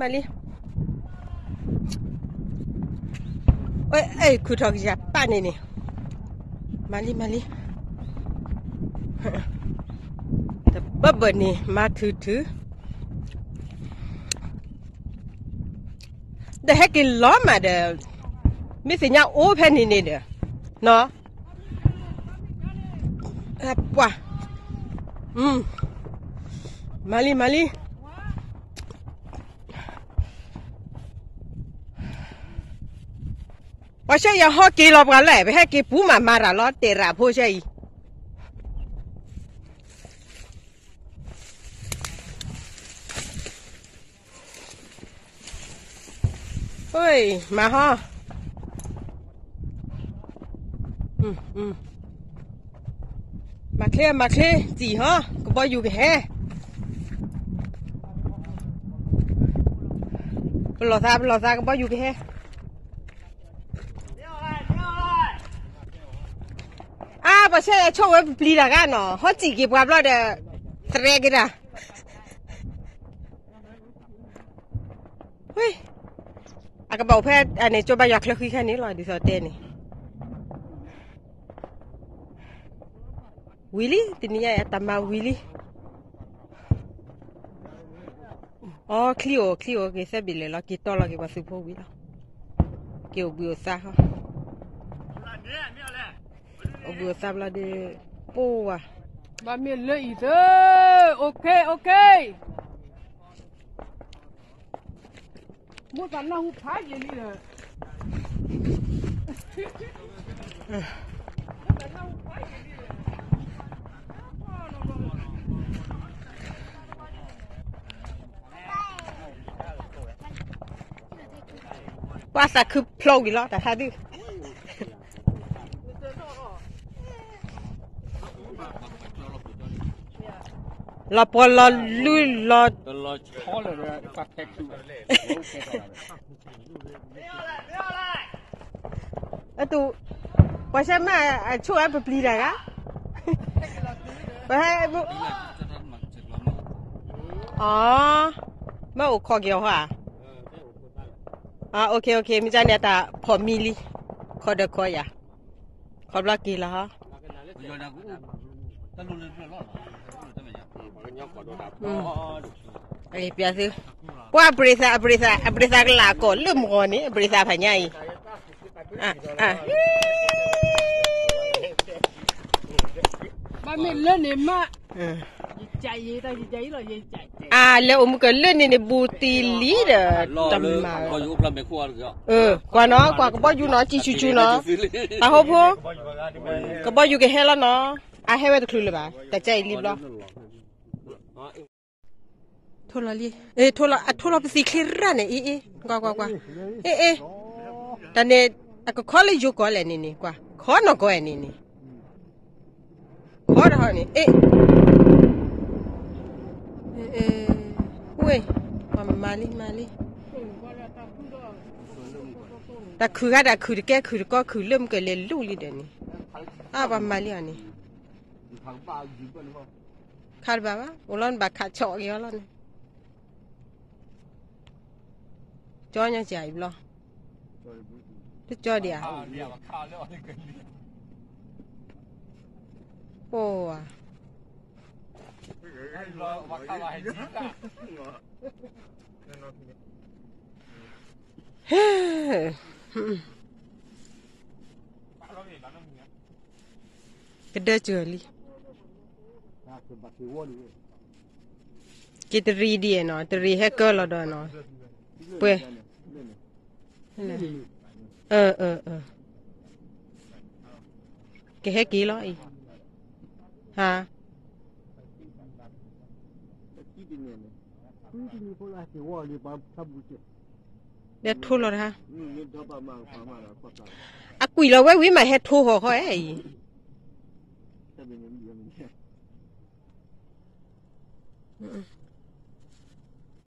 မၤလံ, အဲ ခုၣ်ထီၣ်ကယၤပၢ်န့ၣ်န့ၣ်, မၤလံ မၤလံ, တဘၢဘၢၣ်န့ၣ် မၤထုးထုး, ဒီးဟဲက့ၤလီၤမးဒီး, မ့ၢ်သ့ၣ်ညါအိၣ်ဖဲန့ၣ်န့ၣ်ဒီး, နီၤ, ပှၤ, မၤလံ မၤလံ. ပှၤဆှၢယၤဟီက့ၤလီၤပှၤလဲၣ်, ပဟဲက့ၤပူၤမးမၤတၢ်လီၤ တဲာ်ရၣ်ဖိဆှၢအံၤ. မၤဟီ, မၤချ့ မၤချ့ စံၣ်ဟီ, ကဘီယူၤကဟဲ, ပလီၢ်သး ပလီၢ်သး ကဘီယူၤကဟဲ. အါ ပှၤဆှၢယၤဆိၣ်ဝဲပပျံၤတၢ်ဂၤနီၤ, ဟီစံၣ်က့ၤပှၤဘျီဒီး, သရဲက့ၤတၢ်, အကဘၣ်အိၣ်ဖဲန့ၣ် ကၠီဘါယွၤချၢဃံခဲန့ၣ်လီၤ ဒ်သိးတဲန့ၣ်, ဝံၤလံ တနံၤညါအတၢ်မၤဝံၤလံ. အီ ချံအိၣ် ချံအိၣ်က့ၤသၢဘ့ၣ်လဲၣ်လီၤ က့ၤတီလီၤက့ၤပှၤသုးဖိဝံၤလီၤ, က့ၤအိၣ်ဘှံးအိၣ်သါဃီ, အိၣ်ဘှံးအိၣ်သါဘျီဒီး, ပှၤ, ဘၣ်မ့ၢ်လၢအံၤသၢ, အိၣ်ခ့ အိၣ်ခ့, မိၢ်သးနၢ်ဟူဖးယံာ်လံဒီး ပှၤသးခုဖျိဝံၤလီၤ တၢ်ဟးဒုး, လီၤပှီၢ်လီၤလုၢ်လီၤ, အတူး, ပှၤဆှၢမ့ၢ်အဆိၣ်ဝဲပပျံၤတၢ်ဂၤ, ပဟဲ, အီ, မ့ၢ်အိၣ်ခိးက့ၤအီၤဟီဧါ, အ OK OK မ့ၢ်ကန့ၣ် အတၢ်ဖီၣ်မံလံ, ခီဒီးခီယၤ, ခီဘျီက့ၤလီၤဟီ, ပျဲသု, ပှၤအပရ့ၤသး အပရ့ၤသး အပရ့ၤသးကလၢ်ကီၢ်လၢမဂီၢ်န့ၣ် အပရ့ၤသးဖးညါအံၤ, ဘၣ်မ့ၢ်လၢန့ၣ်မး, အါ လဲၤအိၣ်မုၢ်ကလၢန့ၣ်န့ၣ် ဘူးတံၢ်လံဒီး, တမၤ, ကွၢ်နီၤ ကွၢ်ကဘီယူၤနီၤ စံၣ်ဆူၣ်ဆူၣ်နီၤ, တၢ်ဟိဖိ, ကဘီယူၤကဟဲလီၤနီၤ, အဟဲဝဲတချုးလၢၤဘၣ် တၢ်ကဲအံၤလံဘျီ ထိလီၤလံ, ထိလီၤ အထိလီၤပသံၣ်ချ့ရၣ်န့ၣ် အ့ၣ်အ့ၣ် ကွၢ်ကွၢ်ကွၢ်, အ့ၣ်အ့ၣ်, တၢ်န့ၣ် အကခီလၢယိၤကီၢ်လဲၣ်န့ၣ်န့ၣ် ကွၢ် ခီနီၢ်ကီၢ်န့ၣ်န့ၣ်, ခီတဟီန့ၣ် အ့ၣ်, ဝ့ၢ်, ပှၤမၤလံမၤလံ, တၢ်ခုၣ်ဂၤတၢ်ခုၣ်တကဲခုၣ်တကီခုၣ်လၢမုၢ်ကလဲၤလူလံဒီးန့ၣ်, အါ ပှၤမၤလံအီၤန့ၣ် ခးတဘၣ်ဘၣ် အိၣ်လီၤနဘၣ်ခးဆီၣ်က့ၤအီၤလီၤန့ၣ်, ကၠီညါစံးအံၤဘျီ, တကၠီဒံးဧါ, အိၣ်ဧါ, ကဒၢစၢၤလံ, က့ၤတရံးဒံးနီၤ တရံးဟဲကၢလီၤဒီးနီၤ, ပှဲၤ, ကဟဲက့ၤလီၤအံၤ, ဟါ ဒီးထိလီၤတဟါ, အကွံာ်လီၤဝဲဝံၤမးဟဲထိဃီၤဃီအဲၣ်အံၤ, အ